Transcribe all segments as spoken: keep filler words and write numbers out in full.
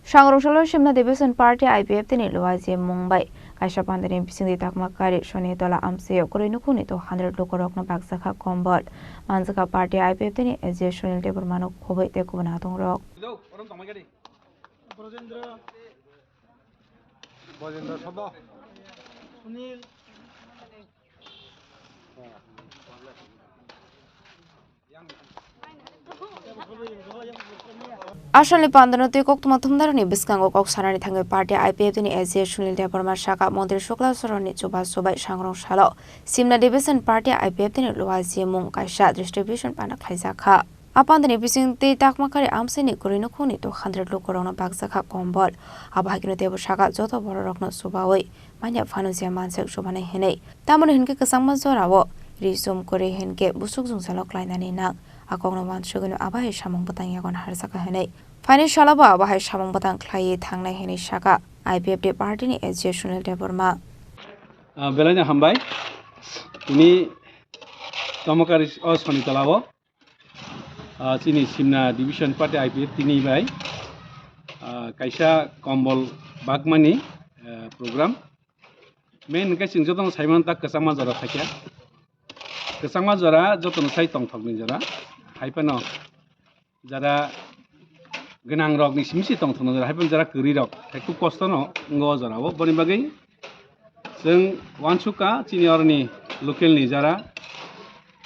Sangrong salo Simna Division Party I P F T ni Luaji mung bai kaisa pandani bisingtwi takma kari soni tola amchaio kwrwi nukhungni two hundred lukurokno bakjakha kombol. Manjakha party I P F T ni A G Sunil Debbarmano khobwi tei kubun hatongrok. Asalni pandano twi koktwma thumnarokni bwskango kok sanani thangwi party I P F T ni A G Sunil Debbarma saka Montri Shukla Soronni chubachu bai sangrong salo Simna Division Party I P F T ni Luaji mung kaisa distribution pana khlaijakha. A pandani bising tei takma kari amchaini kwrwi nukhungni two hundred lukurokno bakjakha kombol. Abo hai kheno teibo saka joto bororokno chubawi manya phano je mansuk chubanai hinwi. Tamoni hinkhe kwchangma jorao rijom kwrwi hinkhe busuk jwngjalo klainani nang. A kokno uansugwino abo hai samung bwtang yago naharjakha hinwi. Phaini salobo abo hai samung bwtang khlaiwi thangnai hinwi saka I P F T party ni A G Sunil Debbarma. Ah, belaino hambai. Tini Tomokari o Soni tolao, ah, chini Simna Division Party I P F T ni bai, ah, kaisa kombol bakmani, ah, program. Main hwnkhe chwng jotono saiman ta kwchangma jora phaikha. Kwchangma jora jotono sai tongthokni jora. Hai phano jara gwnang rokni simi si tongthokno jora, hai phano jara kwrwi rok hai khub kosto no wngo o jora o. Boni bagwi chwng uansukha chini oroni local ni jara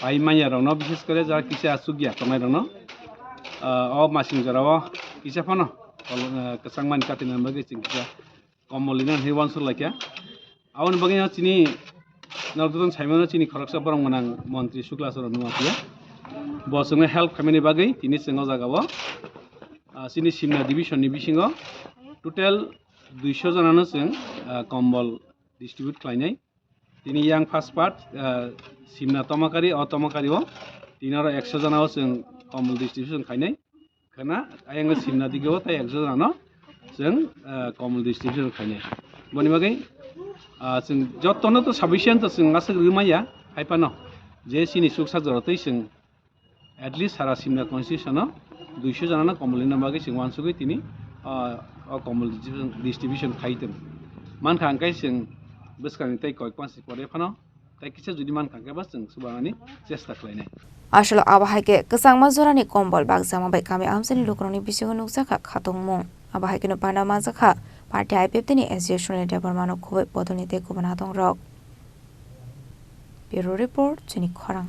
pai manya rokno, bishes kore jara kisa achukya tongnai rokno, ah, o masing jora o kisa phano, ah, kwchangmani katina bagwi chwng kisa kombol rina hinwi uansuk laikha. Aboni bagwi no chini norok jotono saimano chini khoroksa borok gwnang montri Shukla Saran Nuatia. Bo chwngno help khaimani bagwi tini chwng o jaga o, ah, chini Simna division ni bisingo total duiso jona no chwng, ah, kombol distribute khlainai. Tini yang first part, ah, Simna Tomakari, o Tomakari o tini oro ekso jona o chwng kombol distribution khainai. Khna ayang Simna dige o tai ekso jona no chwng, ah, kombol distribution khainai. Boni bagwi, ah, chwng jotono to sufficient to chwng aswk rwmaya, hai phano je chini chuksa jora twi chwng at least sara Simna constitution o duiso jona no kombol rina bagwi chwng uansugwi tini, ah, o kombol distribution, distribution khai tong. Mankha hwnkhe chwng bwskangni tei koi pansi pore phano tei kisa jodi mankha hwnkhe ba chwng swbangani chesta khlainai. Aswk abo hai khe kwchangma jorani kombol bakjakma bai kami amchaini lukurokni bisingo nukjakha khatungmung. Abo hai kheno panda manjakha party I P F T ni A G Sunil Debbarmano khobwi bodolni tei kubun hatongrok. Bureau Report, chini khorang.